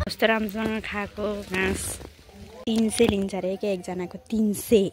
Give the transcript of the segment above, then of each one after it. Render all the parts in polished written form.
कस्तो राम्रोसँग खाएको घाँस 300 लिन्छ अरे के एकजनाको 300।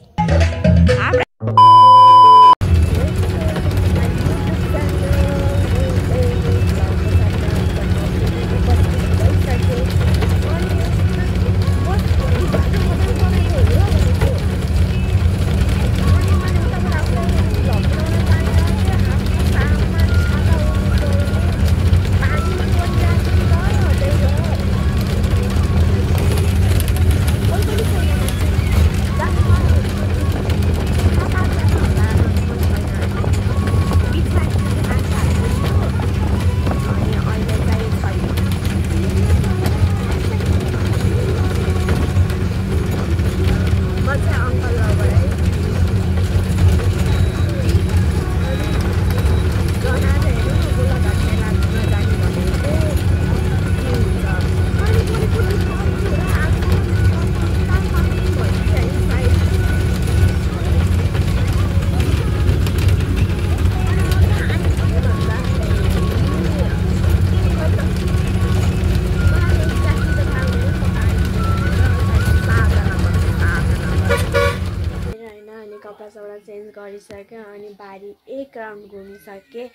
चेन्ज गरिसक्यो अनि बारी एक राउन्ड घुमिसकेँ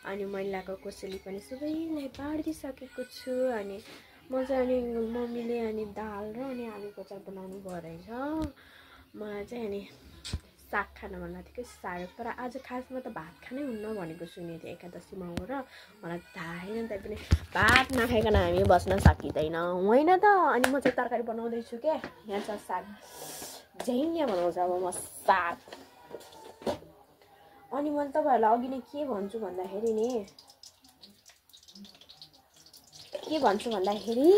अनि मैलाको कोसेली पनि सबैलाई बाँडिदिइसकेको छु। अनि म चाहिँ अनि मम्मीले अनि दाल र अनि आलुको अचार बनाउनु भयो रहेछ। मलाई चाहिँ अनि साग खान मन लागेको साग, तर आज खासमा त भात खानै हुन्न भनेको सुनेको थिएँ एकादशीमा हो र मलाई थाहा छैन। त्यही पनि भात नखाइकन हामी बस्न सकिँदैन होइन त। अनि म चाहिँ तरकारी बनाउँदैछु क्या, यहाँ छ साग, झैँया बनाउँछ अब म साग। अनि मैले तपाईँहरूलाई अघि नै के भन्छु भन्दाखेरि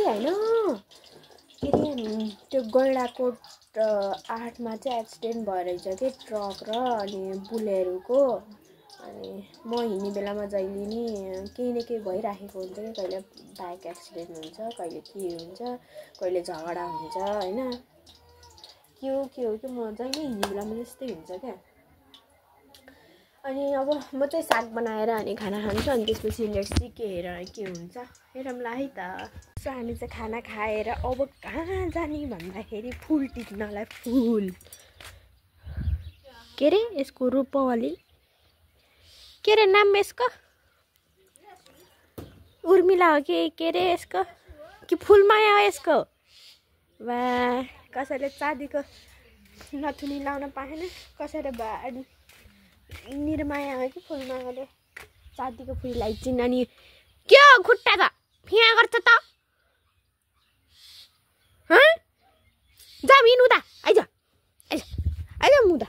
होइन के अरे त्यो गैँडाकोट 8 मा चाहिँ एक्सिडेन्ट भयो रहेछ कि ट्रक र अनि बुलेरोको। अनि म हिँड्ने बेलामा जहिले नि केही न केही भइराखेको हुन्छ कि, कहिले बाइक एक्सिडेन्ट हुन्छ, कहिले के हुन्छ, कहिले झगडा हुन्छ होइन, के हो कि म जहिले हिँड्ने बेलामा त्यस्तै हुन्छ क्या। अनि अब म चाहिँ साग बनाएर अनि खाना खान्छु, अनि त्यसपछि नेक्स्ट चाहिँ के हुन्छ हेरौँला है त। सो हामी चाहिँ खाना खाएर अब कहाँ जाने भन्दाखेरि फुल टिप्नलाई। फुल के अरे यसको रूपवली के अरे नाम यसको, उर्मिला हो कि के अरे यसको, कि फुलमाया हो यसको। वा कसैले चाँदीको नथुनी लाउन पाएन, कसैले बाडी निर्माया हो कि फुलमायाले चाँदीको फुल लगाइदिन्। अनि के हो खुट्टा त फिया गर्छ त, जा मिनु त आइज मुदा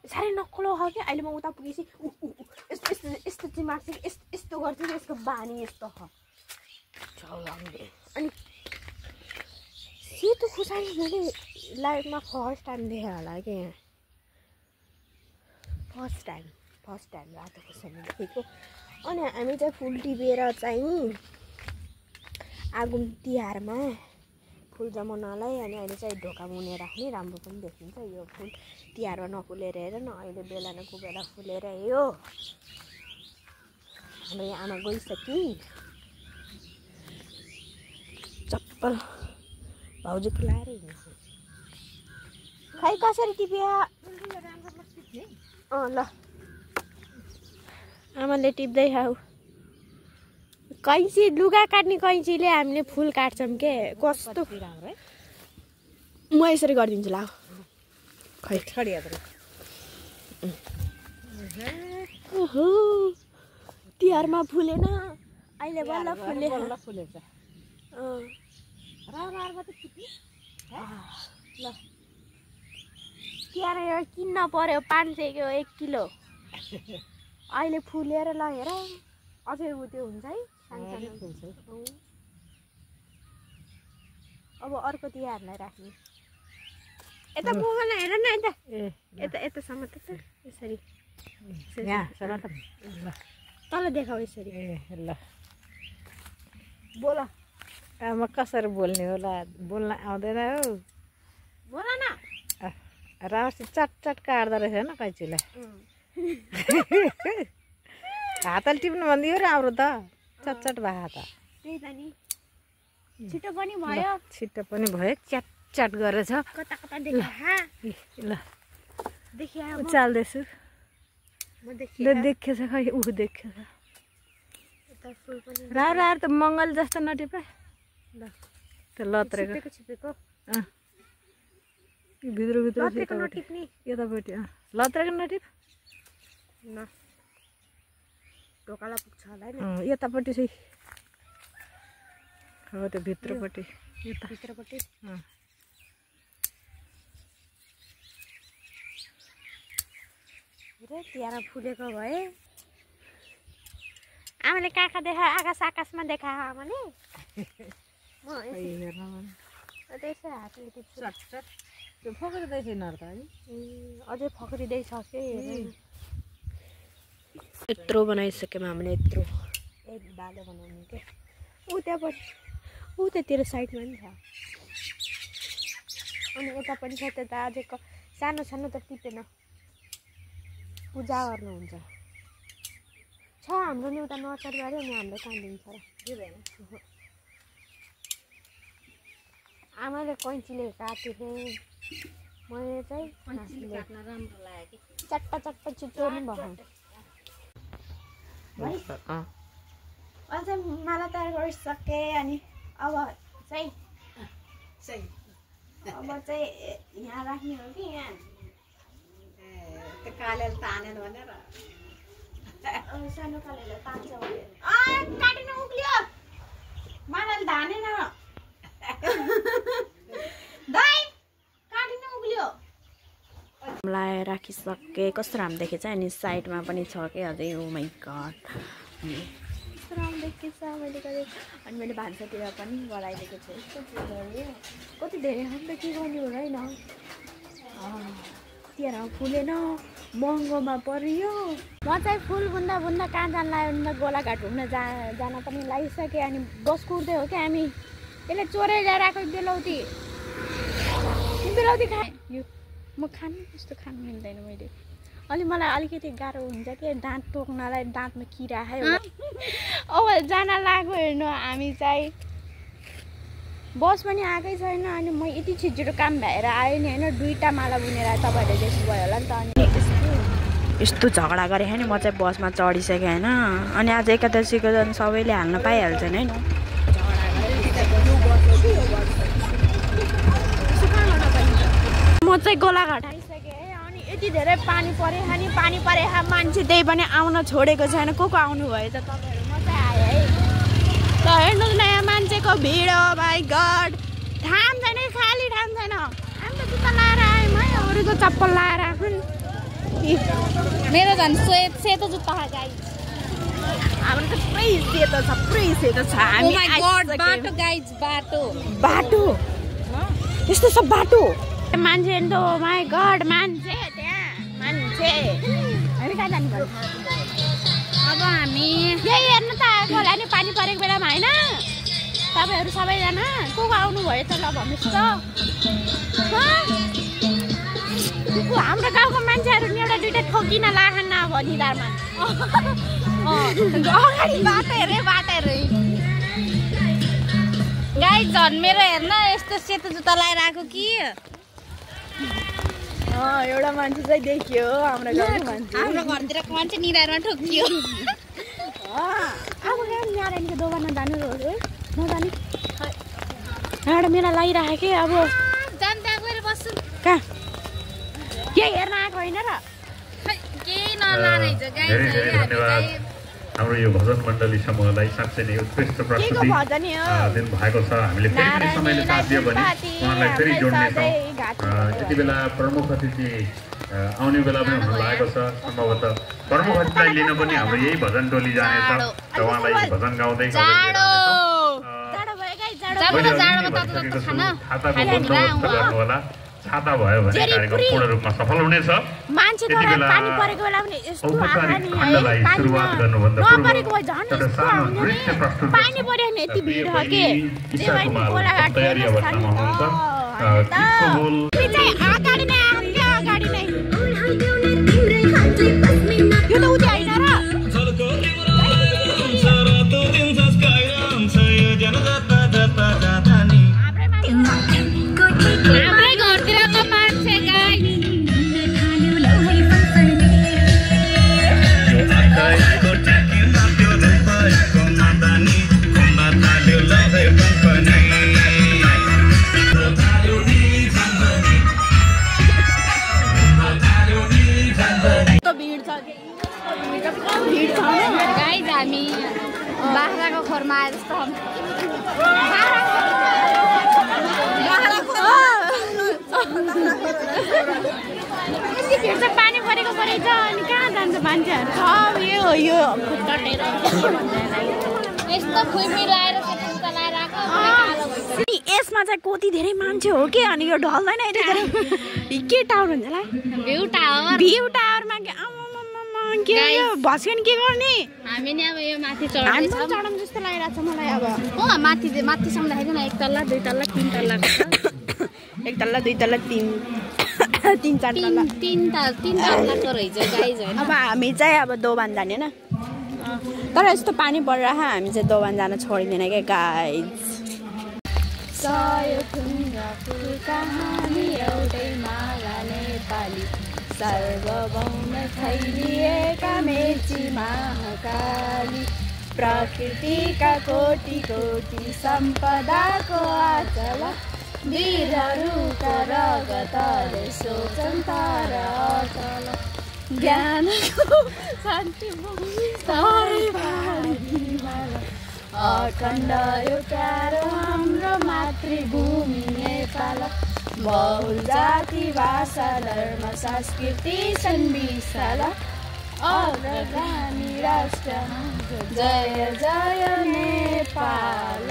साह्रै नक्कलो हो क्या। अहिले म उता पुगेपछि यस्तो चाहिँ मार्छ कि यस्तो गर्छ कि यसको बानी यस्तो हो। अनि सेतो खुर्सानी मैले लाइफमा फर्स्ट टाइम देखेँ होला कि, यहाँ फर्स्ट टाइम रातो खुर्सानी देखेको। अनि हामी चाहिँ फुल टिपेर चाहिँ आगो तिहारमा फुल जमाउनलाई। अनि अहिले चाहिँ ढोका मुनि राख्ने, राम्रो पनि देखिन्छ यो फुल। तिहारमा नफुलेर हेर न, अहिले बेला न कुबेला फुलेर यो हाम्रो यहाँ आमा गइसकिन्। चप्पल भाउजू लाएर हिँड्नु खै कसरी टिप्यो ल आमाले टिप्दै खाऊ। कैँची लुगा काट्ने कैँचीले हामीले फुल काट्छौँ के, कस्तो म यसरी गरिदिन्छु ल खै ओहो तिहारमा फुलेन, अहिले बल्ल फुलेछ। ल तिहार एउटा किन्न पर्यो 500 को 1 किलो। अहिले फुलेर ल हेर अझै त्यो हुन्छ है सानो। अब अर्को तिहारलाई राख्ने। यता मोबाइल हेर न, यतासम्म त यसरी तल देखाऊ यसरी। ल बोल आमा कसरी बोल्ने होला, बोल्न आउँदैन हौ। बोल न राम्रोसित चट काट्दो रहेछ न कैँचीलाई। हातले टिप्नु भन्दियो राम्रो त चटचट भयो त त्यही त नि छिटो पनि भयो छिटो पनि भयो च्याट च्याट गरेछ कता कता देखा ल देखिया उचाल्दैछु म देखिया देखेछ खै ऊ देखेछ यता फुल पनि रार त मङ्गल जस्तो नटिप ल त्यो लत्रेको छिपेको भित्र भित्र लत्रेको नटिप्ने यतापट्टि लत्रेको नटिप न ढोकाला पुग्छ होला नि यतापट्टि चाहिँ हो त्यो भित्रपट्टि यता भित्रपट्टि रे तिहार फुलेको भए आमाले काखा देखा आकाशमा देखा आमाले म त्यसै हातले टिप्छु त्यो फक्रिँदैछ यिनीहरू त है अझै फक्रिँदैछ के यत्रो बनाइसक्यौँ हामीले यत्रो एक बालो बनाउनु के ऊ त्यहाँपट्टि ऊ त्यतिर साइडमा पनि छ अनि यता पनि छ त्यता अझै सानो सानो त टिपेन पूजा गर्नुहुन्छ छ हाम्रो नि उता नर्सरीबारी अनि हाम्रो कहाँ दिन्छ र आमाले कैँचीले काटेको मैले चाहिँ चट्टा चट्टा चिटोर्नु भयो अझै माला तयार गरिसकेँ अनि अब चाहिँ यहाँ राख्ने हो कि यहाँ त्यो कालेले तानेन भनेर सानो कालेले तान्छ काटिन उक्लियो मालाले धानेन काटिन उक्लियो मलाई राखिसकेँ कस्तो राम्रो देखेछ अनि साइडमा पनि छ कि अझै ओ माइ गड कस्तो राम्रो देखेछ मैले गरेँ अनि मैले भान्सातिर पनि गराइदिएको छु कति धेरै खानु त के गर्ने हो र होइन तिहारमा फुलेन महँगोमा परियो म चाहिँ फुल बुन्दा बुन्दा कहाँ जान लाग्यो भने त गोलाघाट घुम्न जान पनि लागिसकेँ अनि बस कुर्दै हो क्या हामी यसले चोरै ल्याएर आएको बेलाउती खाएँ यो म खानु त्यस्तो खानु मिल्दैन मैले अलि मलाई अलिकति गाह्रो हुन्छ कि दाँत टोक्नलाई दाँतमा किरा खायो अब जान लाग्यो हेर्नु हामी चाहिँ बस पनि आएकै छैन अनि म यति छिटो काम भएर आएँ नि होइन 2टा माला बुनेर तपाईँहरूले देख्नु भयो होला नि त अनि यस्तो झगडा गरेँ नि म चाहिँ बसमा चढिसकेँ होइन अनि आज एकादशीको झन् सबैले हाल्न पाइहाल्छन् है न म चाहिँ गोलाघाट आइसकेँ अनि यति धेरै पानी परे मान्छे त्यही पनि आउन छोडेको छैन को आउनु भयो त तपाईँहरू म चाहिँ आएँ है त हेर्नुहोस् न यहाँ मान्छेको भिड हो माइ गड ठाम छैन खाली ठाम छैन हामी त जुत्ता लाएर आयौँ है अरूको चप्पल लाएर मेरो झन् सेतो जुत्ता गाई हाम्रो त पुरै सेतो छ हामी बाटो यस्तो सब बाटो मान्छे त माइ गड मान्छे त्यहाँ मान्छे हामी कहाँ जानु पर्छ अब हामी यही हेर्नु त आएको होला नि पानी परेको बेलामा होइन तपाईँहरू सबैजना को आउनु भयो त ल भन्नुहोस् त हाम्रो गाउँको मान्छेहरू नि एउटा 2टा ठोकिन लाखन अब निधारमा अगाडि बाटो हेरे गाई झन् मेरो हेर्न यस्तो सेतो जुत्ता लाएर आएको कि एउटा मान्छे चाहिँ देखियो हाम्रो गाउँको मान्छे हाम्रो घरतिरको मान्छे निधारमा ठोकियो अब नारायणको दोकानमा जानु नजाने एउटा मेला लागिरहेको कि अब जान्दा गएर बस्छु कहाँ के हेर्न आएको होइन र केही नलानेछ गाई हाम्रो यो भजन मण्डली समूहलाई साँच्चै नै उत्कृष्ट प्रस्तुति दिनुभएको छ हामीले फेरि समयले साथ दियो भने उहाँलाई फेरि जोड्नेछौँ यति बेला प्रमुख अतिथि आउने बेला पनि हुनु लागेको छ सम्भवतः प्रमुख अतिथिलाई लिन पनि हाम्रो यही भजन टोली जानेछ र उहाँलाई भजन गाउँदै खाताको बन्दोबस्त गर्नुहोला छाता भयो भने कार्यक्रम पूर्ण रूपमा सफल हुनेछ औपचारिक खण्डलाई सुरुवात गर्नुभन्दा पूर्व एउटा सानो नृत्य प्रस्तुत तयारी अवस्थामा हुनुहुन्छ गीतको बोल यो त उति होइन र हाम्रै घरतिरको मान्छे गाई गाई हामी बाख्राको खोरमा आए जस्तो पानी परेको परेछ अनि कहाँ जान्छ मान्छेहरू यस्तो खुइ मिलाएर यसमा चाहिँ कति धेरै मान्छे हो कि अनि यो ढल्दैन के टावर हुन्छ होला भ्यू टावर टावरमा भस्किन के गर्ने हामी नि अब यो माथि चढाउँ जस्तो लागिरहेको छ मलाई अब हो माथिसम्म देखाइदिनु न 1 तल्ला 2 तल्ला 3 तल्ला 1 तल्ला 2 तल्ला 3 4 तल्ला 3 तल्लाको रहेछ गाइज हैन अब हामी चाहिँ अब दोभान जाने न तर यस्तो पानी परेर हामी चाहिँ दोभान जान छोडिदिने क्या गाइज कहानी एउटै माला नेपाली सर्वभौम थैलिएका मेची महाकाली प्रकृतिका कोटि कोटि सम्पदाको आचल वीरहरूका रगतले सोचन् तर अटल ज्ञानको शान्ति अखण्ड यो प्यारो हाम्रो मातृभूमि नेपाल बहुल जाति भाषा धर्म संस्कृति छन् विशाल अग्रगामी राष्ट्र जय जय नेपाल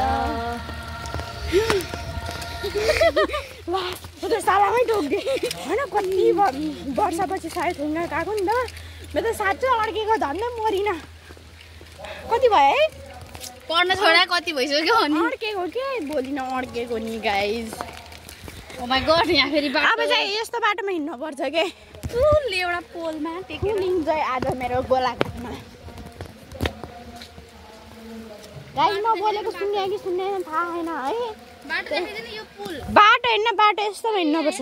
सालामै ढोक्दै होइन कति वर्षपछि सायद ठुङ्गा गएको नि त मेरो त साँच्चै अड्केको झन्डै मरिन कति भयो है पढ्न छोडा कति भइसक्यो अनि अड्केको के भोलि नअड्केको नि गाइज ओ माय गॉड यहाँ फेरि बाटो अब चाहिँ यस्तो बाटोमा हिँड्नु पर्छ के फुल एउटा पोलमा टेकेर इन्जोय आज मेरो गोलाघाटमा गाई नबोलेको सुन्ने कि सुन्दैन थाहा छैन है बाटो देखाइदिनु यो पुल बाटो हिँड्न बाटो यस्तोमा हिँड्नुपर्छ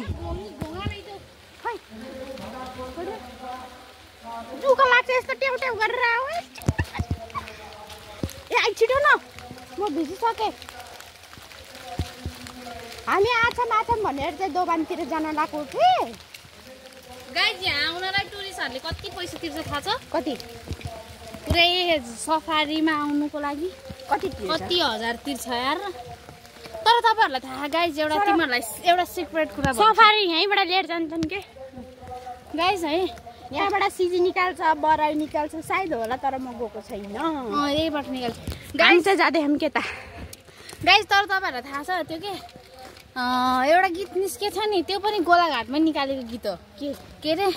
दुःख लाग्छ यस्तो टेउ टेउ गरेर आऊ है ए आइ छिटो न म भिजिसकेँ हामी आछौँ भनेर चाहिँ दोभानतिर जान लाग्यो कि गाइज यहाँ आउनलाई टुरिस्टहरूले कति पैसा तिर्छ थाहा छ कति पुरै सफारीमा आउनुको लागि कति हजार तिर्छ यार तर तपाईँहरूलाई थाहा गाइज एउटा तिमीहरूलाई एउटा सिक्रेट कुरा सफारी यहीँबाट लिएर जान्छन् के गाइज है यहाँबाट सिजी निकाल्छ बराई निकाल्छ सायद होला तर म गएको छैन यहीबाट निकाल्छ गाइज चाहिँ जाँदैछौँ के त गाइज तर तपाईँहरूलाई थाहा छ त्यो के एउटा गीत निस्केछ नि त्यो पनि गोलाघाटमै निकालेको गीत हो के अरे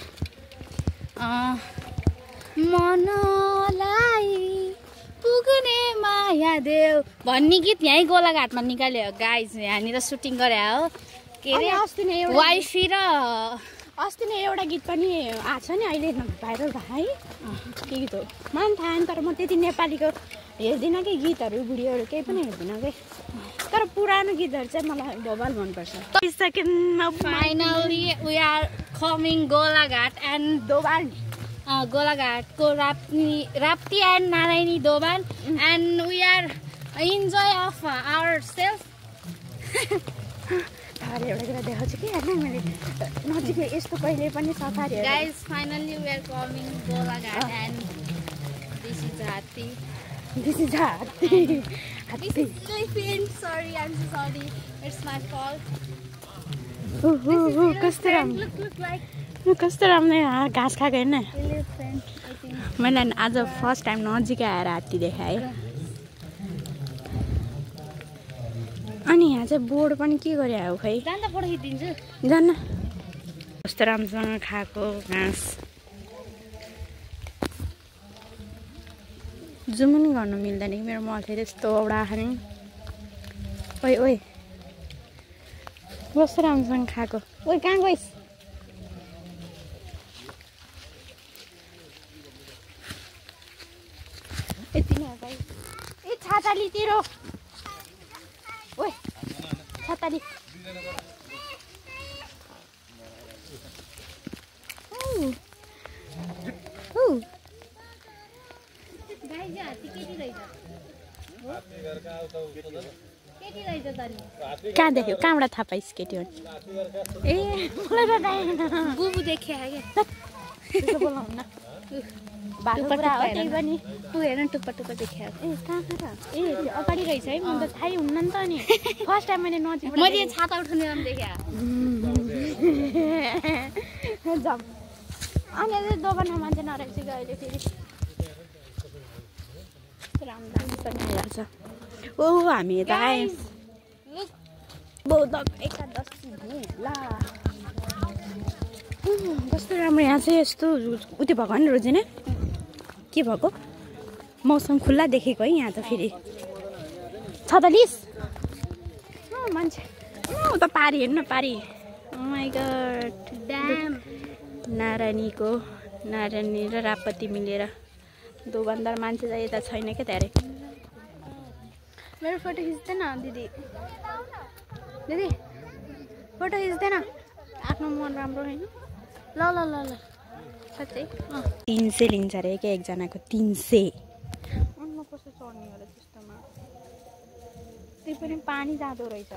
मनलाई पुग्ने माया देव भन्ने गीत यहीँ गोलाघाटमा निकाल्यो गाइज यहाँनिर सुटिङ गरे हो के अरे वाइफी र अस्ति नै एउटा गीत पनि आएको छ नि अहिले भाइरल भयो है के गीत हो मलाई थाहा छैन तर म त्यति नेपालीको हेर्दिनँ कि गीतहरू भिडियोहरू केही पनि हेर्दिनँ कि तर पुरानो गीतहरू चाहिँ मलाई बबाल मनपर्छ finally we are coming Golaghat and Dobhan गोलाघाटको Rapti and Narayani Dobhan and we are enjoy of our self एउटा कुरा देखाउँछु कि होइन मैले नजिकै यस्तो कहिले पनि सफारीहरू guys finally we are coming Golaghat and this is hatti This is happy. This is elephant. Sorry, I'm so sorry. It's my fault. कस्तो राम्रो Look like कस्तो राम्रो घाँस खाएको होइन elephant. I think. मैले आज फर्स्ट टाइम नजिकै आएर हात्ती देखाएँ अनि यहाँ चाहिँ बोर्ड पनि के गरे हो खै जान्दा फोटो खिचिदिन्छु जान्न कस्तो राम्रोसँग खाएको घाँस जुम पनि गर्नु मिल्दैन कि मेरो मथे त्यस्तो औडा खाने ओइ ओइ कस्तो राम्रोसँग खाएको ओइ कहाँ गइस् यति नै हो गाइस। ए छाताली तेरो ओए छाताली गाइस हात्ती केटी रहेछ केटी रहेछ तनी कहाँ देख्यो कहाँबाट थाहा पाइस् केटी हो ए मलाई त थाहा बुबु देखे के त्यसो बोलाउन न बाटो पुरा हो त्यही पनि ऊ हेर न टुप्पा टुप्पा देखे ए कहाँ छ ए अगाडि रहेछ है मलाई त थाहै हुन्न नि त नि फर्स्ट टाइम मैले नजिक मैले छाता उठाउने बेलामा देखे जाम अनि अझै दोकानमा मान्छे नरहेछ कि अहिले फेरि राम्रो पनि आइरहेछ ओ हामी यता आयौँ बौद्ध एकादशी ला कस्तो राम्रो यहाँ चाहिँ यस्तो उत्यो भएको नि रोजिने के भएको मौसम खुल्ला देखेको है यहाँ त फेरि छतलिस मान्छे उता पारी हेर्नु न पारी माइ गड ड्याम नारायणी र रापती मिलेर दोकानदार मान्छे चाहिँ यता छैन क्या धेरै मेरो फोटो खिच्दैन दिदी दिदी फोटो खिच्दैन आफ्नो मन राम्रो होइन ल ल ल ल साँच्चै 300 लिन्छ अरे क्या एकजनाको 300 अन्त कस्तो चढ्ने होला त्यस्तोमा त्यही पनि पानी जाँदो रहेछ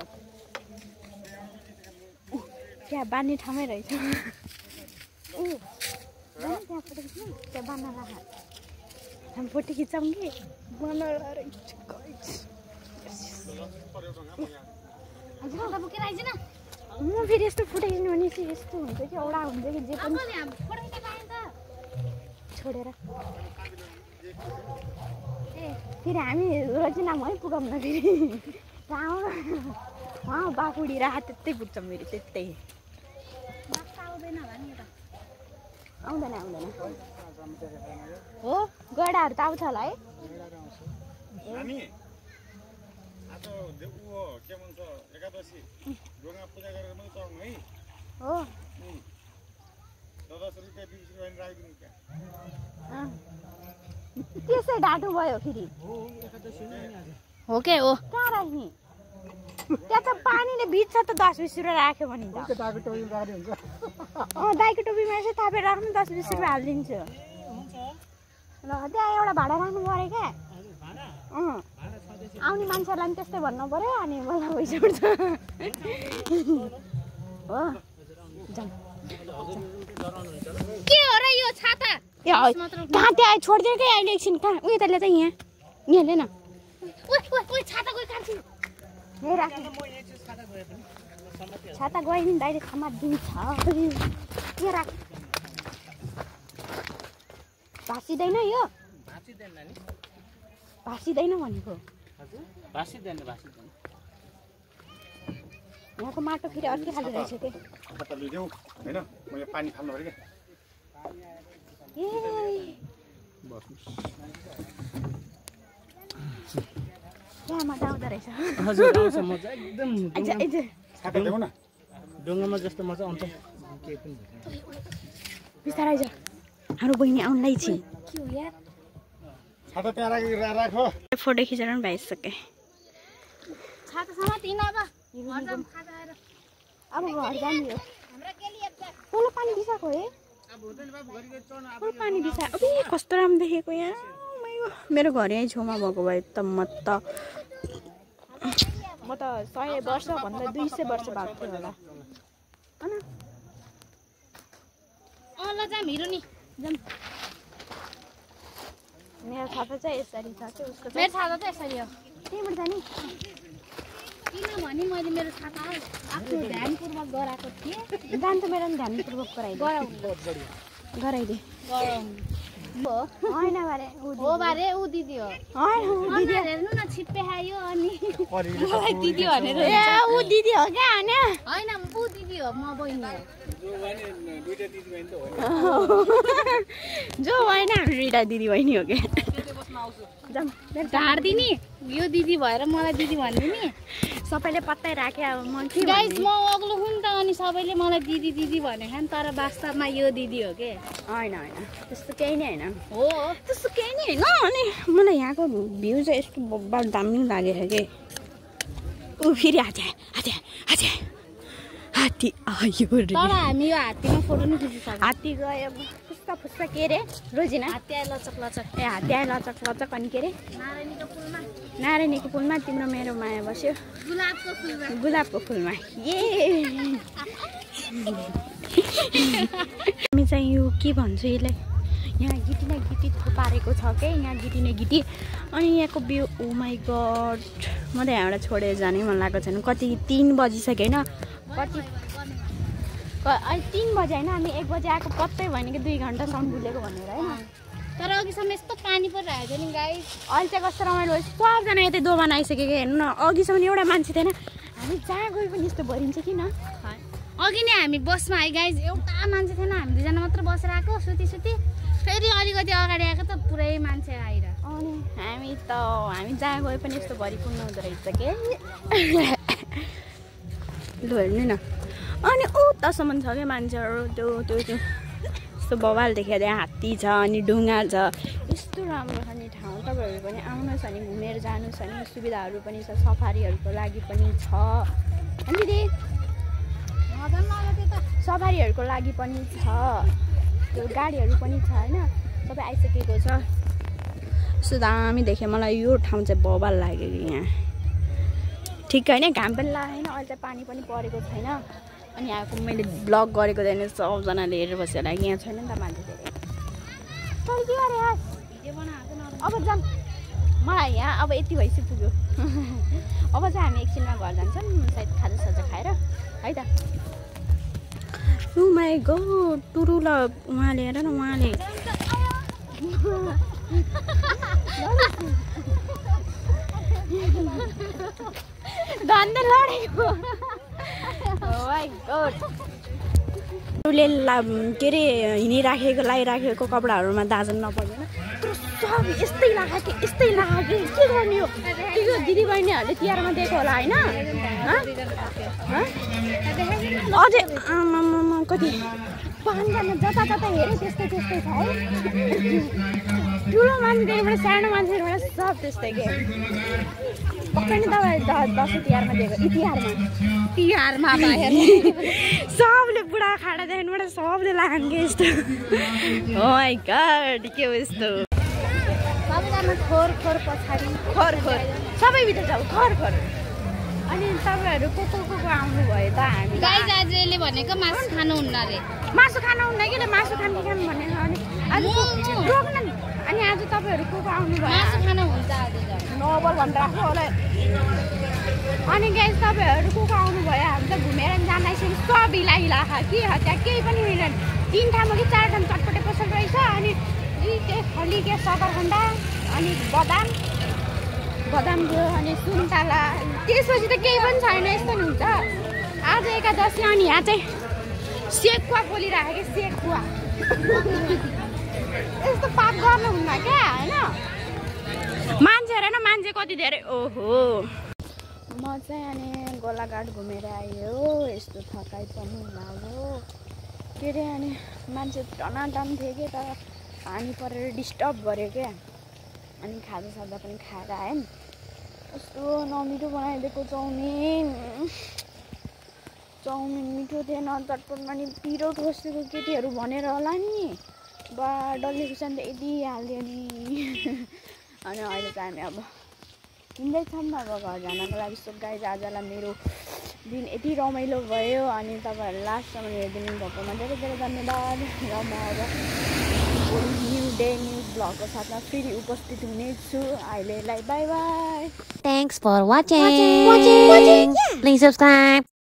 त्यहाँ बाँध्ने ठाउँमै रहेछ त्यहाँ फोटो खिच्नु त्यहाँ बाँध्न राख हामी फोटो खिचाउँ कि हजुर बोकेर आइज न म फेरि यस्तो फोटो खिच्नु भने चाहिँ यस्तो हुन्छ कि औडा हुन्छ कि जे पनि छोडेर ए फेरि हामी रोजिनामा है पुगाउँ न फेरि कहाँ बाकुडी राख त्यतै पुग्छौँ फेरि त्यतै आउँदैन हो गडाहरू त आउँछ होला है हो त्यसै ढाँटो भयो फेरि हो के हो कहाँ राख्ने त्यहाँ त पानीले भिज्छ त 10-20 रुपियाँ राख्यो भने त दाइको टोपीमा यसो थापेर राख्नु 10-20 रुपियाँ हालिदिन्छु ल त्यहाँ एउटा भाडा राख्नु पऱ्यो क्या आउने मान्छेहरूलाई पनि त्यस्तै भन्नु पऱ्यो अनि मलाई पैसा उठ्छ हो के हो र यो छाता ए कहाँ त्यहाँ छोडिदियो कि अहिले एकछिन कहाँ उयो तले चाहिँ यहाँ ले न ओइ छाता गयो काट्छु यही राख छाता गयो नि दाइले खामा दिन्छ के राख भाँसिँदैन यो भाँसिँदैन भनेको यहाँको माटो फेरि अर्कै खाले रहेछ के पानी फाल्नु पऱ्यो क्या मजा आउँदो रहेछ हजुर आउँछ मजा एकदम ढुङ्गामा जस्तो मजा आउँछ केही पनि बिस्तारै जा हाम्रो बहिनी आउनलाई छि के हो यार छाता त्यहाँ राखो फोटो खिचेर पनि भइसके छाता समातिन अब हरदम खाजा आएर अब घर जाने हो हमरा केली अब तल पानी बिसाको है तल पानी बिसा अबे कस्तो राम्रो देखेको यहाँ मेरो घर यही छेउमा भएको भए त म त 100 वर्ष भन्दा 200 वर्ष भएको थियो होला हैन ल जाम हिरो नि जाम मेरो छाता चाहिँ यसरी छ के उसको मेरो छाता चाहिँ यसरी हो त्यहीबाट जाने किनभने मैले मेरो छाता आफ्नो ध्यानपूर्वक गराएको थिएँ जान त मेरो पनि ध्यानपूर्वक गराइदे होइन बारे हो बारे ऊ दिदी हो होइन दिदी हेर्नु न छिप्पे खायो अनि मलाई दिदी भनेर ए ऊ दिदी हो क्या होइन ऊ दिदी हो म बहिनी हो जो होइन हामी दुईटा दिदी बहिनी हो क्या जाम ढाड्दिनी यो दिदी भएर मलाई दिदी भनिदिने सबैले पत्तै राखे अब म के गाइस म अग्लो हुँ नि त अनि सबैले मलाई दिदी दिदी भनेको नि तर वास्तवमा यो दिदी हो के हैन त्यस्तो केही नै हैन हो त्यस्तो केही नै हैन अनि मलाई यहाँको भ्यू चाहिँ यस्तो बब्बल दामी लागेको के ऊ फेरि हात्ती आयो रे तर हामी यो हात्तीमा फोटो नि खिचिसक्यो हात्ती गयो फुस्का फुस्का के रे रोजिना हात्ती आयो लचक लचक ए हात्ती आयो लचक अनि के रे नारायणीको पुलमा तिम्रो मेरो माया बस्यो गुलाबको फुलमा हामी चाहिँ यो के भन्छु यसलाई यहाँ गिटी न गिटी थुपारेको छ के यहाँ गिटी न गिटी अनि यहाँको भ्यू ओ माई गड म त यहाँबाट छोडेर जानै मन लागेको छैन कति 3 बजिसक्यो होइन कति अहिले 3 बजे होइन हामी 1 बजे आएको पत्तै भयो नि कि 2 घन्टासम्म बुलेको भनेर होइन तर अघिसम्म यस्तो पानी परिरहेको थियो नि गाइस अहिले चाहिँ कस्तो रमाइलो सबजना यतै दोकान आइसक्यो कि हेर्नु न अघिसम्म एउटा मान्छे थिएन हामी जहाँ गए पनि यस्तो भरिन्छ किन अघि नै हामी बसमा आयो गाइस एउटा मान्छे थिएन हामी दुईजना मात्र बसेर आएको सुती फेरि अलिकति अगाडि आएको त पुरै मान्छे आएर अनि हामी जहाँ गए पनि यस्तो भरिपूर्ण हुँदो रहेछ के लु हेर्नु न अनि उतासम्म छ क्या मान्छेहरू त्यो यस्तो बवाल देखेर त्यहाँ हात्ती छ अनि ढुङ्गा छ यस्तो राम्रो छ नि ठाउँ तपाईँहरू पनि आउनुहोस् अनि घुमेर जानुहोस् अनि सुविधाहरू पनि छ सफारीहरूको लागि पनि छ अनि दिदी सफारीहरूको लागि पनि छ त्यो गाडीहरू पनि छ होइन सबै आइसकेको छ यस्तो दामी देखेँ मलाई यो ठाउँ चाहिँ बवाल लाग्यो कि यहाँ ठिक होइन घाम पनि लागेन अहिले चाहिँ पानी पनि परेको छैन अनि यहाँको मैले ब्लग गरेको छैन सबजनाले हेरेर बसेर लागि यहाँ छैन नि त मान्छे धेरै अब जाऊँ मलाई यहाँ अब यति भइसक्यो पुग्यो अब चाहिँ हामी एकछिनमा घर जान्छौँ सायद खाजासाजा खाएर है त ओ माई गॉड टुरुला उहाँले हेर न उहाँले धन्दा लडेको के अरे हिँडिराखेको लगाइराखेको कपडाहरूमा दाजन नपर्दैन सब यस्तै लाग्यो के गर्ने हो त्यो दिदीबहिनीहरूले तिहारमा दिएको होला होइन अझै आमामा कति 5 जना जता हेऱ्यो त्यस्तै छ है ठुलो मान्छेहरूबाट सानो मान्छेहरूबाट सब त्यस्तै के पक्कै नि तपाईँ दसैँ तिहारमा दिएको तिहारमा सबले बुढा खाडा देख्नुबाट सबले लाग्यो कि यस्तो ओ माई गॉड के हो यस्तो सबैजना खोर पछाडि खोर सबैभित्र जाऊ खोर अनि तपाईँहरू को आउनुभयो त हामी गाइस आजले भनेको मासु खानुहुन्न रे मासु खानुहुन्न कि मासु खानु भनेर अनि आज रोक्न नि अनि आज तपाईँहरू को आउनुभयो मासु खानुहुन्छ आज नोबल भनेर राख्नु होला अनि गाइस तपाईँहरू को आउनुभयो हामी त घुमेर जान आइसक्यो सब हिला कि त्यहाँ केही पनि होइन 3 ठाउँमा कि 4 ठाउँ चटपटे पसल रहेछ अनि त्यो खली के सकरखण्डा अनि बदाम थियो अनि सुन्तला त्यसपछि त केही पनि छैन यस्तो नि हुन्छ आज एकादशी अनि यहाँ चाहिँ सेकुवा बोलिरहेको कि सेकुवा यस्तो पाप गर्नुहुन्न क्या होइन मान्छे हेरेन मान्छे कति धेरै ओहो म चाहिँ अनि गोलाघाट घुमेर आयो यस्तो थकाइ पनि लाग्यो के अरे अनि मान्छे टनाटन थियो कि तर पानी परेर डिस्टर्ब गऱ्यो क्या अनि खाजासाजा पनि खाएर आयौँ यस्तो नमिठो बनाइदिएको चाउमिन मिठो थिएन चटपटमा नि पिरो ठोसेको केटीहरू भनेर होला नि बा डल्ले खुर्सानी त यति हालिदियो नि अनि अहिले चाहिँ हामी अब हिँड्दैछौँ अब घर जानको लागि सो गाइस आजलाई मेरो दिन यति रमाइलो भयो अनि तपाईँहरू लास्टसम्म हेरिदिनु भएकोमा धेरै धेरै धन्यवाद र म अब न्यू डे न्यू ब्लगको साथमा फेरि उपस्थित हुनेछु अहिलेलाई by by Thanks for watching. Please subscribe.